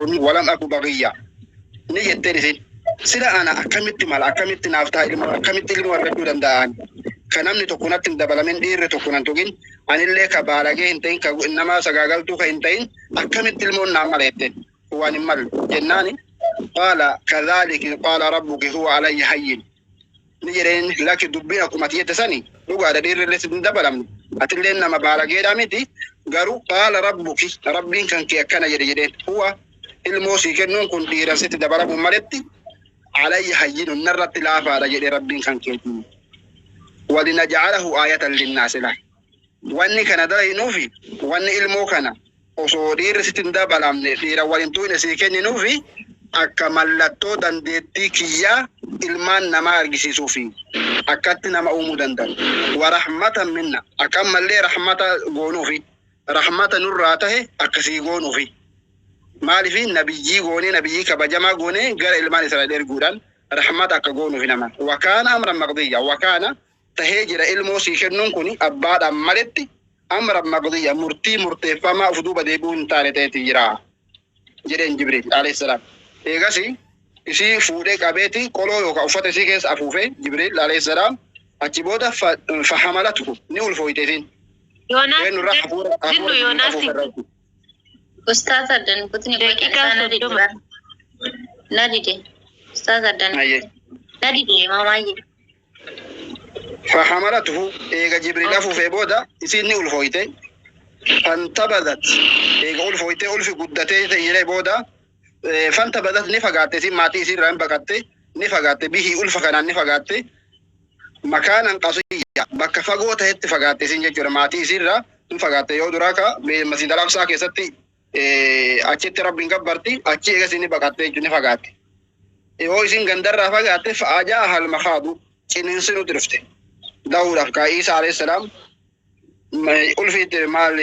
Walam aku bagiyya ni jetteen isin sila ana akkamitti mala, akkamitti naaf ta'a ilmoo, akkamitti ilmoo argachuu danda'an, ka namni tokko natti hin dabalamin, dhiirri tokko nan tuqin, anillee ka baalagee hin ta'in, ka nama sagaagaltuu ka hin ta'in, akkamitti ilmoon naan mala jetteen. Waan hin malu jennaani, qaala kadhaaliki qaala rabbuki huwa alayya hayyin ni jedheen. Lakki, dubbiin akkuma ati jette sani dhugaadha, dhiirri illee sitti hin dabalamne, atillee nama baalageedhaa miti, garuu qaala rabbuki, rabbiin kan kee akkana jedhe jedheen: huwa, ilmoo sii kennuun kun dhiiran sitti dabalamuun maletti, alayya hayyinun, narratti laafaadha jedhe rabbiin kan keetii. Walinajcalahu aayatan linnaasi la wanni kana dalayinuufi, wanni ilmoo kana osoo dhiirri sitti hin dabalamne, dhiira waliin tuqne sii kenninuufi, akka mallattoo dandeettii kiyyaa ilmaan namaa argisiisuufi, akkatti nama uumuu danda'u. Warahmatan minna, akka ammallee rahmata goonuufi, rahmata nurraa tahe akkasii goonuufi. Maalifi? Nabiyyii goonee, nabiyyii kabajamaa goonee gara ilmaan Israa'el erguudhaan rahmata akka goonuufi nama. Wakaana amran maqdiyya, wakaana, tahee jira, ilmoo sii kennuun kun abbaadhaan maletti, amran maqdiyya, murtii murteeffamaa uf duuba deebi'uu hin taane ta'eeti jira jedheen Jibriil alayhi salaam. Eegasi isii fuudhee qabeeti qoloo yookaan uffata isii keessa afuufee Jibriil alayhi salaam. Achi booda fahamalatu, ni ulfooyte isiin. Yoonaas. Eenyurraa? Hafuura Jinnu hafuura Jibriil Yoonaas. afuufe irratti. Ustaaz Addan kutni Daqiiqaa isaa na dide. 30. Na dide. Ustaaz Addan Ayyee. na dide maamaayye. Fahamalatuhu, eega Jibriil afuufee booda isiin ni ulfooyte. Fantabadat, eega ulfooyte, ulfi guddatee ta'ee booda, fantabadat, ni fagaatte isiin, maatii isii irraa hin baqatte, ni fagaatte, bihii, ulfa kanaan ni fagaatte, makaanan qasiyya, bakka fagoo ta'etti fagaatte isiin jechuudha. Maatii isii irraa hin fagaatte. Yoo duraa ka Masjid al-Aqsaa keessatti achitti rabbiin gabbarti, achi eegas ni baqatte jechuudha, ni fagaatte. Yoo isin gandarraa fagaatte, fa'ajaaha al-makhaadu, ciniinsi nutti dhufte da'uudhaaf kaa Isa alayhi salaam ulfi itti maal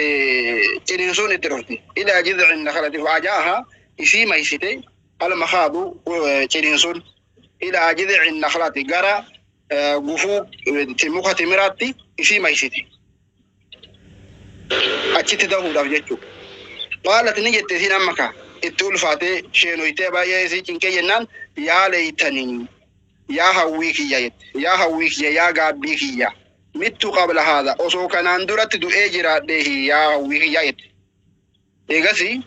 ciniinsuun itti dhufte. Ilaa jidci nakhlati, fa'ajaaha, isii maysite, al-makhaadu, ciniinsuun, ilaa jidci nakhlati, gara gufuu muka timiraatti isii maysite, achitti dahuudhaaf jechuudha. Qaalat, ni jette isiin, amma ka itti ulfaatee sheenoytee baay'ee isii cinqee jennaan, yaa leeytanii, yaa hawwii kiyya jette, yaa hawwii kiyya, yaa gaabbii kiyya, mittu qabla haadha, osoo kanaan duratti du'ee jiraadhee, yaa hawwii kiyya jette. Eegasi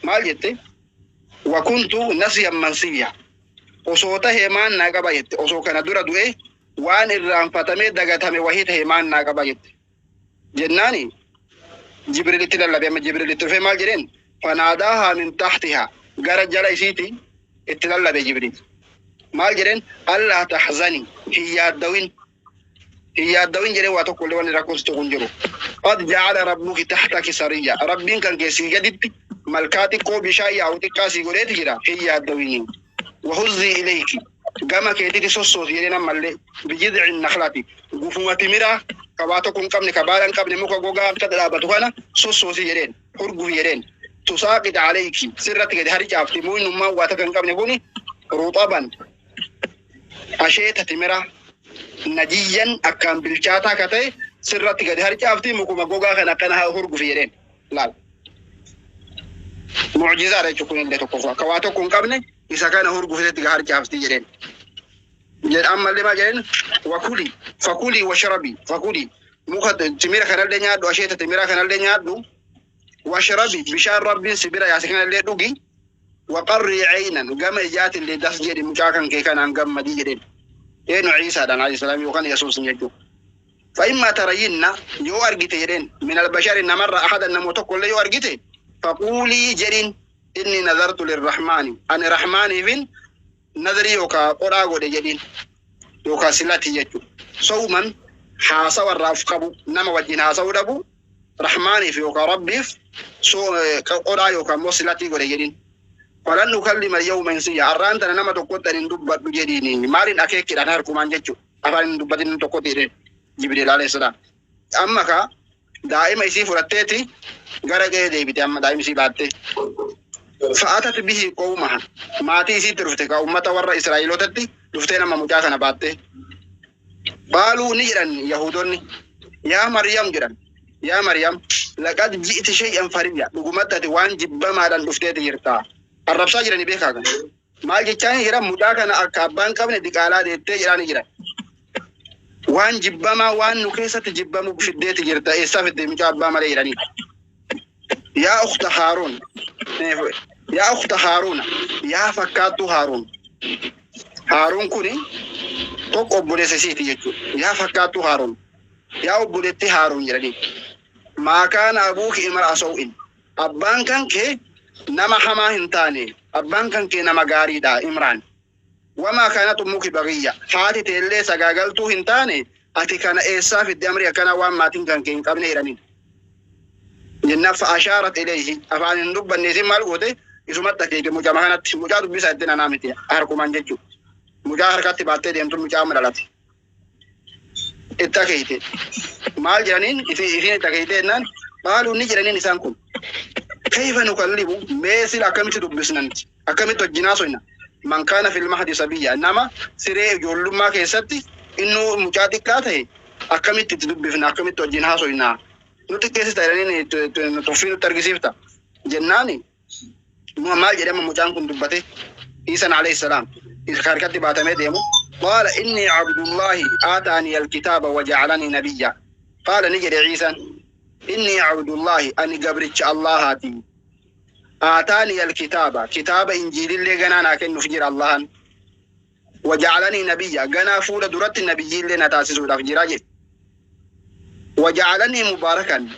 maal jette? Wakuntu nasiyan mansiyya, osoo tahee maan naa qaba jette, osoo kana dura du'ee waan irraanfatamee dagatame wahii tahe maan naa qaba jette jennaani, Jibriil itti lallabe. Amma Jibriil itti dhufee maal jedheen? Fanaadaahaa min taxtihaa, gara jala isiiti itti lallabe Jibriil. Maal jedheen? Allaa taxzani, hin yaaddawin, hin yaaddawin jedhee, waa tokko illee wanni rakkoon si tuqu hin jiru. Qad jacala rabbuki taxtaki sariyya, rabbiin kan kee sii gaditti malkaa xiqqoo bishaan yaa'u xiqqaa sii godheeti jira, hin yaaddawini. Wahuzzii ilayki, gama keetiti sossoosi jedheen. Ammallee bijidci naklati, gufuma timiraa ka waa tokko hin qabne, ka baala hin qabne, muka gogaa akka dhaabbatu kana sossoosi jedheen, hurgufi jedheen. Tusaaqit alayki, sirratti gadi harcaafti, muynummaan waa takka hin qabne kuni, ruxaban, asheeta timiraa, najiyyan, akkaan bilchaataa ka ta'e sirratti gadi harcaafti, mukuma gogaa kana akkana hurgufi jedheen. Laal, mucjizaadha jechuun kun illee tokkoffaa akka waa tokko hin qabne isa kana hurgufitetti gadi harcaafti jedheen. Jedh ammallee maal jedheen? Wakuli, fakuli washrabi, fakuli, muka timira kanallee nyaadhu, asheeta timira kanallee nyaadhu, washrabi, bishaan rabbiin si bira yaase kanallee dhugi, waqarrii caynan, gama ijaatillee das jedhi, mucaa kan kee kanaan gammadii jedheen. Eenyu? Ciisaadhaan alayhi salaam yookaan Yesuus jechuudha. Fa'immaa tarayinna, yoo argite jedheen, min albashari, namarra, ahadan, namoo tokkollee yoo argite, faquulii jedhin, inni nazartu lirrahmaani, ani rahmaaniifin nadrii yookaan qodhaa godhe jedhin, yookaan silati jechuudha. Sawman, haasawa irraa of qabu, nama wajjin haasa'uu dhabu, rahmaaniif yookaan rabbiif qodhaa yookaan immoo silatii godhe jedhin. Falan ukallima yawma insiyya, arraan tana nama tokkotti ani hin dubbadhu jedhiini. Maaliin? Akeekkiidhaan, harkumaan jechuudha. Afaan hin dubbatin nama tokkotti jedheen Jibriil alayhi salaam. Amma ka daa'ima isii fudhatteeti gara qe'ee deebite, amma daa'ima isii baattee. Fa'atat bihi qawmaha, maatii isiitti dhufte ka ummata warra Israa'eelotatti dhuftee nama mucaa kana baattee. Qaaluu, ni jedhan Yahudoonni, yaa Maryam jedhan, yaa Maryam, laqad ji'ti shay'an fariyya, dhugumatti ati waan jibbamaadhaan dhufteeti jirta. Arrabsaa jiranii beekaa kan. Maal jechaa jira mucaa kana akka abbaan qabne diqaalaa deettee jedhaanii jira. Waan jibbamaa waan nu keessatti jibbamu fiddeeti jirta eessaa fiddee mucaa abbaa malee jedhanii. Yaa ukhta Haaruun, yaa ukhta Haaruuna, yaa fakkaattuu Haaruun. Haaruun kuni tokko obboleessa isiiti jechuudha. Yaa fakkaattuu Haaruun, yaa obboleettii Haaruun jedhanii. Maa kaana abuuki imra'a saw'in. Abbaan kan kee nama hamaa hin taane, abbaan kan kee nama gaariidha Imraan. Wamaa kaanat ummuki bagiyya. Haati teellee sagaagaltuu hin taane, ati kana eessaa fidde amri akkanaa waan maatiin kan kee hin qabne jedhaniin. Jennaan fa ashaarat ilayhi afaan hin dubbanne isin maal goote isumatti akeeke mucama kanatti mucaa dubbisaa ittiin anaa miti harkumaan jechuudha. Mucaa harkatti baattee deemtu mucaa amma dhalate. Itti akeekte. Maal jedhaniin isiin itti akeekte jennaan qaaluu ni jedhaniin isaan kun. Kayfa nukallimu mee sila akkamitti dubbisnanti akkamitti wajjin haasofna man kaana fil mahdi sabiyya nama siree ijoollummaa keessatti innuu mucaa xiqqaa ta'e akkamitti itti dubbifna akkamitti wajjin haasofna nu xiqqeessita jedhanii tuffii nutti argisiifta jennaani maal jedhama mucaan kun dubbate Iisan alayhi salaam harkatti baatamee deemu qaala inni abdullaahi aataanii alkitaaba wajacalanii nabiyya qaala ni jedhe Iisan inni abdullaahi ani gabricha Allahaati aataanii alkitaaba kitaaba injiilillee ganaa naa kennuuf jira Allahan wajacalanii nabiyya ganaa fuula duratti nabiyyiillee na taasisuudhaaf jira jedhe wajacalanii mubaarakan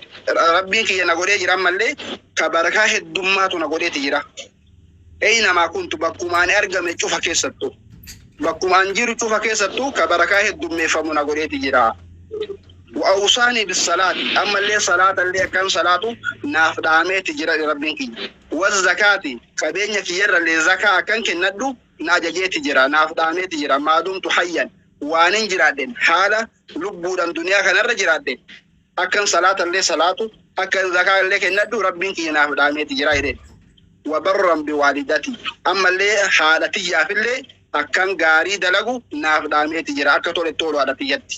rabbiin kiyya na godhee jira ammallee ka barakaa heddummaatu na godheeti jira eynamaa kuntu bakkumaan argame cufa keessattu bakkumaan jiru cufa keessattu ka barakaa heddummeeffamu na godheeti jira. Wa'awsaanii bisalaati ammallee salaatallee akkam salaatu naaf dhaameeti jira rabbiin kiyya. Wazzakaati qabeenya kiyyarrallee zakaa akkan kennadhu na ajajeeti jira naaf dhaameeti jira maadumtu hayyan waanin jiraadhen haala lubbuudhaan duniyaa kanarra jiraadhe akkan salaatallee salaatu akkan zakaallee kennadhu rabbiin kiyya naaf dhaameeti jira jedheen. Wabarran biwaalidati ammallee haadha tiyyaafillee akkan gaarii dalagu naaf dhaameeti jira akka tole tolu haadha tiyyatti.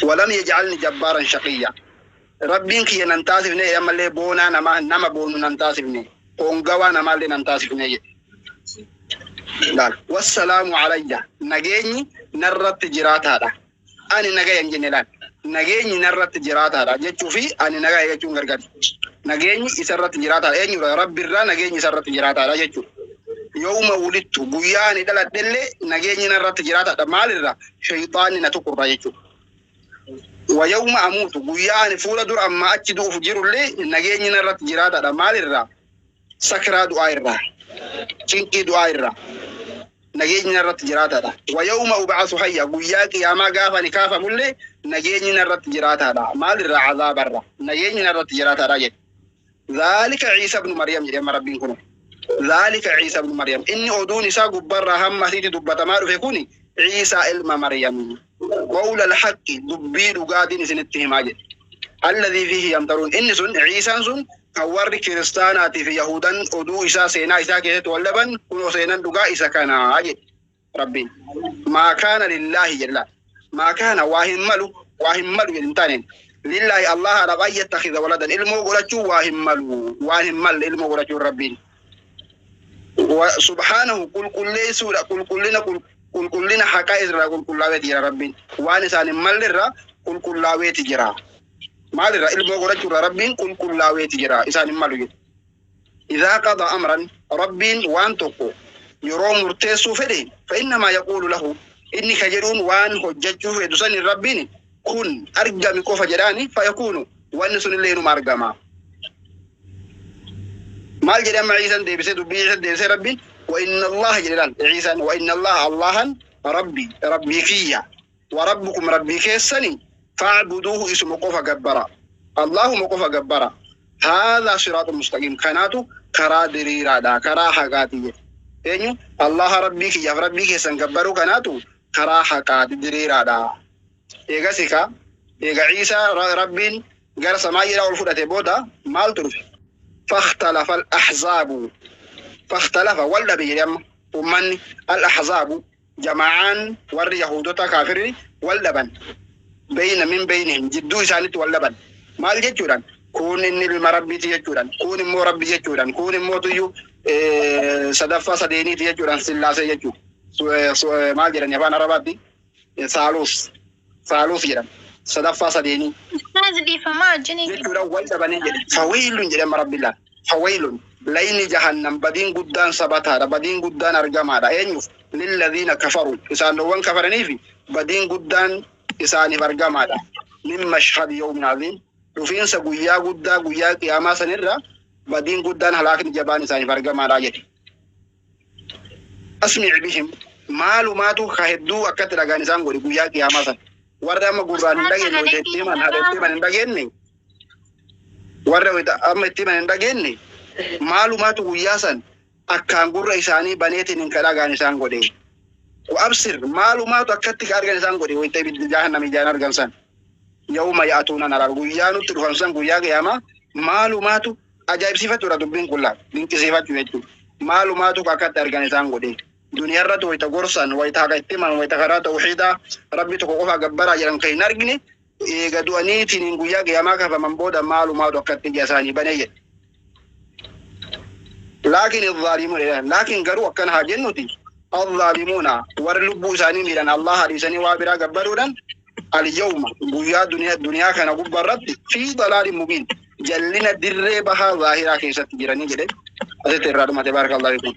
Walam yajcalni jabbaaran shaqiyya. Rabbiin kiyya nan taasifne ammallee boonaa nama nama boonu nan taasifne hongawaa namaallee nan taasifne jedhe. Laal wassalaamu alayya nageenyi narratti jiraataadha. Ani nagaya hin jenne laal. Nageenyi narratti jiraataadha jechuu fi ani nagaya jechuun gargari. Nageenyi isarratti jiraataadha. Eenyudha? Rabbirraa nageenyi isarratti jiraataadha jechuudha. Yooma wulittu guyyaa ani dhaladhellee nageenyi narratti jiraataadha. Maalirra? Shayxaanni na tuqurra jechuudha. Wa yawma amuutu guyyaa ani fuula dura amma achi du'uuf jirullee nageenyi narratti jiraataadha. Maalirra? Sakraa du'aa irraa. Cinqii du'aa irraa. Nageenyi narratti jiraataadha. Wa yawma ub'asu hayya guyyaa qiyaamaa gaafa ani kaafamullee nageenyi narratti jiraataadha. Maalirraa? Azaabarra. Nageenyi narratti jiraataadha jedhe. Zaalika Ciisa ibnu Maryam jedhe amma rabbiin kun. Zaalika Ciisa ibnu Maryam. Inni oduun isaa gubbarraa hamma asitti dubbatamaa dhufe kuni Ciisaa ilma Maryam. Qawla alhaqqi dubbii dhugaatiin isinitti himaa jedhe. Alladhii fiihi yamtaruun. Inni sun Ciisaan sun kan warri kiristaanaatii fi Yahudan oduu isaa seenaa isaa keessatti wal dhaban kunoo seenan dhugaa isa kanaa jedhe rabbiin. Maa kaana lillaahi jedhe laal. Maa kaana waa hin malu waa hin malu jedhe hin taaneen. Lillaahi Allahaadhaaf an yattakhidha waladan ilmoo godhachuu waa hin malu waan hin malle ilmoo godhachuun rabbiin. Subhaanahu qulqulleessuudha qulqullina qulqullina haqaa irraa qulqullaa'eeti jira rabbiin. Waan isaan hin malle irraa qulqullaa'eeti jira. Maalirraa ilmoo godhachuurraa rabbiin qulqullaa'eeti jira isaan hin malu jedhe. Idhaa qada amran rabbiin waan tokko yeroo murteessuu fedhe fa innamaa yaquulu lahu inni ka jedhuun waan hojjechuu fedhu sanin rabbiin kun argami qofa jedhaani fa yakuunu wanni sunillee inuma argama. Maal jedhe amma Ciisaan deebisee dubbii Ciisaan deebisee rabbiin wa inna Allaha jedhe laal Ciisaan wa inna Allaha Allahan rabbi rabbii kiyya wa rabbukum rabbii keessani fa'buduuhu isuma qofa gabbara. Allahuma qofa gabbara. Haadhaa siraaxu mustaqiim kanaatu karaa diriiraadha karaa haqaati jedhe. Eenyu Allaha rabbii kiyyaaf rabbii keessan gabbaruu kanaatu karaa haqaati diriiraadha. Eegasi ka eega Ciisaa rabbiin gara samaayiidhaa ol fudhate booda maaltu dhufe? Fakhtalafa al-ahzaabu fakhtalafa wal dhabe jedhe amma ummanni al-ahzaabu jamaa'aan warri Yahuudota kaafirri wal dhaban beeyna min beeynihim jidduu isaanitti wal dhaban maal jechuudhaan kun inni ilma rabbiiti jechuudhaan kun immoo rabbi jechuudhaan kun immoo tuyyuu Sadaffaa sadeeniiti jechuudhaan sillaasee jechuudha. Maal jedhani afaan Arabaatti? Saaluus. Saaluus jedhama. Sadaffaa sadeenii. Ustaaz dhiifamaa wajjin Jechuudhaan wal dhabanii jedhe. Fawaylun jedhama Rabbillaan. Fawaylun. Layni jahannam badiin guddaan sabataadha. Badiin guddaan argamaadha. Eenyuuf? Lilladhiina kafaru. Isaanowwan kafaraniif badiin guddaan isaaniif argamaadha. Min mashhadi yawmin aziim. Dhufiinsa guyyaa guddaa guyyaa qiyaamaa sanirra badiin guddaan halaakni jabaan isaaniif argamaadha jedhe. Asmic bihim maalumaatu ka hedduu akkatti dhagaan isaan godhe guyyaa qiyaamaa sana. Warra amma gurraan hin dhageenye wayita itti himan haadha itti himan hin dhageenye warra wayita amma itti himan hin dhageenye maalumaatu guyyaa san akkaan gurra isaanii baneetiin hin kadhagaan isaan godhe. Absir maalumaatu akkatti ka argan isaan godhe wayita ibiddi jahannam ijaan argan san. Yawma ya'tuuna nara guyyaa nutti dhufan san guyyaa qiyaamaa maalumaatu ajaa'ibsiifachuudha dubbiin kun laata dinqisiifachuu jechuudha. Maalumaatu akkatti argan isaan godhe. Duniyaarratti wayita gorsan wayita haqa itti himan wayita karaa tawhiidaa rabbi tokko qofa gabbaraa jedhan kan hin argine eega du'aniitiin guyyaa qiyaamaa kafaman booda maalumaatu akkatti ija isaanii banee jedhe. Laakiin zaalimuun laakiin garuu akkana haa jennuti الظالمون warri lubbuu isaanii miidhan Allah dhiisanii waa biraa gabbaruudhaan اليوم guyyaa duniyaa kana gubbaarratti في ضلال مبين jallina dirree bahaa zaahiraa keessatti jiranii jedhe asitti irraa dhumate. بارك الله فيكم.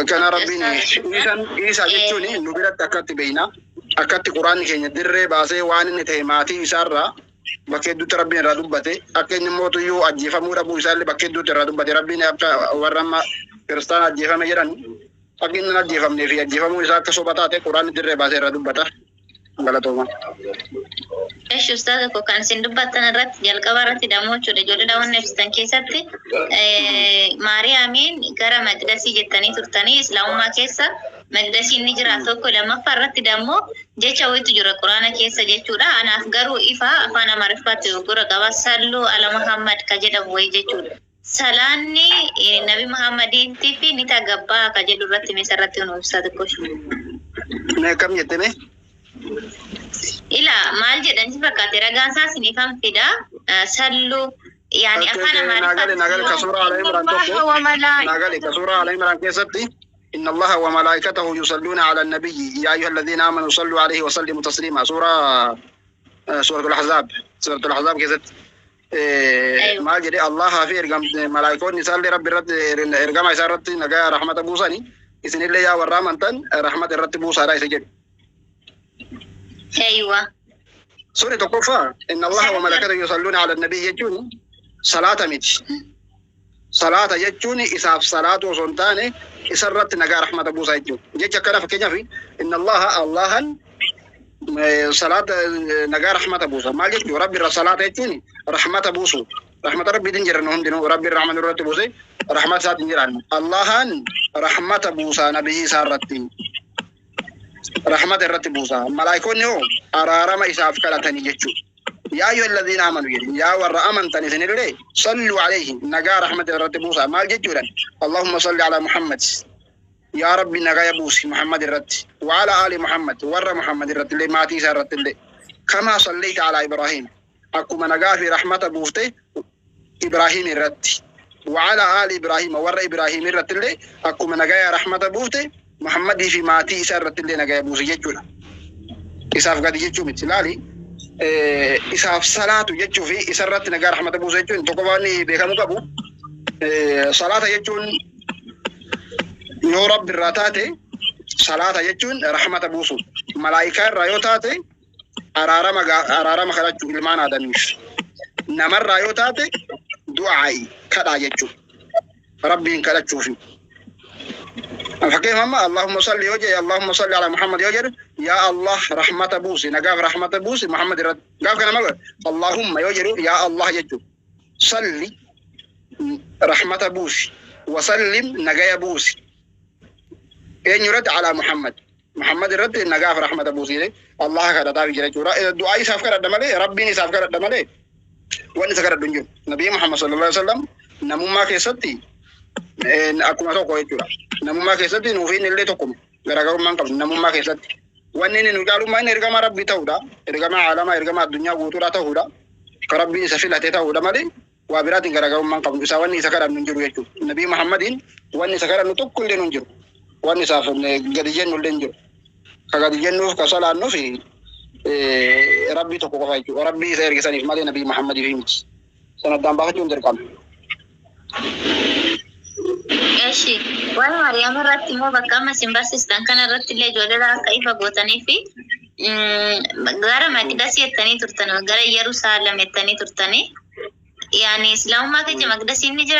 Kana rabbiin iisan iisaa jechuun nu biratti akkatti beeyna akkatti quraanni keenya dirree baasee waan inni ta'e maatii isaarraa bakka hedduutti rabbiin irraa dubbate akka inni mootuyyuu ajjeefamuu dhabuu isaallee bakka hedduutti irraa dubbate rabbiin akka warra amma kiristaana ajjeefame jedhan akka inni hin ajjeefamnee fi ajjeefamuu isaa akka soba taate quraanni dirree baasee irraa dubbata. Galatooma. Eshi ustaaza koo kan isin dubbattan irratti jalqaba irratti dammoo jechuudha ijoollee daawwanna ibsitan keessatti Maariyaamiin gara maqdasii jettanii turtanii islaamummaa keessa maqdasiin ni jira tokko lammaffaa irratti dammoo jecha wayitu jira quraana keessa jechuudha anaaf garuu ifa afaan amaariffaatti gurgura qaba صلوا على Muhammad ka jedhamu wayi jechuudha. Salaanni nabi Muhammadiitti fi ni tagabbaa ka jedhu irratti meesa irratti nu ibsaa xiqqoo. Mee akkam jette mee? Ila maal jedhan si fakkaate ragaan isaa isiniifan fida صلوا يعني afaan Naagale naagale ka suuraa Ala Imraan tokko naagale ka suuraa Ala Imraan keessatti إن الله وملائكته يصلون على النبي يا أيها الذين آمنوا صلوا عليه وسلموا تسليما سورة الأحزاب سورة الأحزاب keessatti maal jedhe Allah fi malaayikoonni isaallee rabbi irratti ergama isaa irratti nagaa rahmata buusani isinillee yaa warra amantan rahmata irratti buusaadha isa jedhu. أيوه. Suri tokkoffaa إن الله وملائكته يصلون على النبي jechuun salaata miti. Salaata jechuun isaaf salaatu osoo hin taane isarratti nagaa rahmata buusaa jechuudha. Jecha akkana fakkeenyaaf إن الله Allahan salaata nagaa rahmata buusa. Maal jechuun rabbi irra salaata jechuun rahmata buusu. Rahmata rabbiitiin jiran hundinuu rabbi rahmata irratti buuse rahmata isaatiin jiran. Allahan rahmata buusaa nabiyyi isaa irratti. Rahmata irratti buusa. Malaayikoonni hoo araarama isaaf kadhatanii jechuudha. يا أيها الذين آمنوا jedhe yaa warra amantan isinillee صلوا عليه nagaa rahmata irratti buusa. Maal jechuudhaan اللهم صل على محمد yaa rabbi nagaa buusi Muhammad irratti وعلى آل محمد warra Muhammad irratti illee maatii isaa irratti illee كما صليت على إبراهيم akkuma nagaa fi rahmata buufte Ibraahim irratti وعلى آل إبراهيم warra Ibraahim irratti illee akkuma nagaa rahmata buufte Muhammadii fi maatii isaa irratti illee nagaa buusi jechuudha. Isaaf gadi jechuu miti ilaali. Isaaf salaatu jechuu fi isarratti nagaa rahmata buusu jechuun tokko waan beekamuu qabu. Salaata jechuun yoo rabbi irraa taate salaata jechuun rahmata buusu. Malaayikaa irraa yoo taate araarama araarama kadhachuu ilmaan aadamiif. Namarraa yoo taate du'aa'i kadhaa jechuudha. Rabbiin kadhachuufi. Fakkeenyaaf amma اللهم صل yoo jedhe اللهم صل على محمد yoo jedhu yaa Allah rahmata buusi nagaaf rahmata buusi Muhammad irratti gaaf kana maal اللهم yoo jedhu yaa Allah jechuudha. صل rahmata buusi وسلم nagaya buusi. Eenyu irratti على محمد. Muhammad irratti nagaaf rahmata buusi jedhee Allah kadhataaf jira jechuudha. Du'aa isaaf kadhadha malee rabbiin isaaf kadhadha malee wanni isa kadhadhu hin jiru. Nabii Muhammad صلى الله عليه وسلم namummaa keessatti akkuma tokko jechuudha. Namummaa keessatti nuuf inni illee tokkuma. Garaagarummaa hin qabnu namummaa keessatti. Wanni inni nu caalummaa inni ergamaa rabbii ta'uudha. Ergamaa aalamaa ergamaa addunyaa guutuudha ta'uudha. Ka rabbiin isa filate ta'uudha malee Waa biraatiin garaagarummaa hin qabnu. Isaa wanni isa kadhannu hin jiru jechuudha. Nabii Muhammadiin wanni isa kadhannu tokko illee hin jiru. Wanni isaaf gadi jennu illee hin jiru. Ka gadi jennuuf ka salaannuuf Rabbii tokko qofa jechuudha. Rabbii isa ergisaniif malee Nabii Muhammadiif miti. Sana addaan baafachuun dirqama. Eshi, waa'ee Maariyaam irratti immoo bakka amma isin barsiistan kana irratti illee ijoollee akka ifa gootanii fi gara Maqdasii jettanii turtan, gara Yerusaalem jettanii turtanii. Yaani Islaamummaa keessa Maqdasiin ni jira.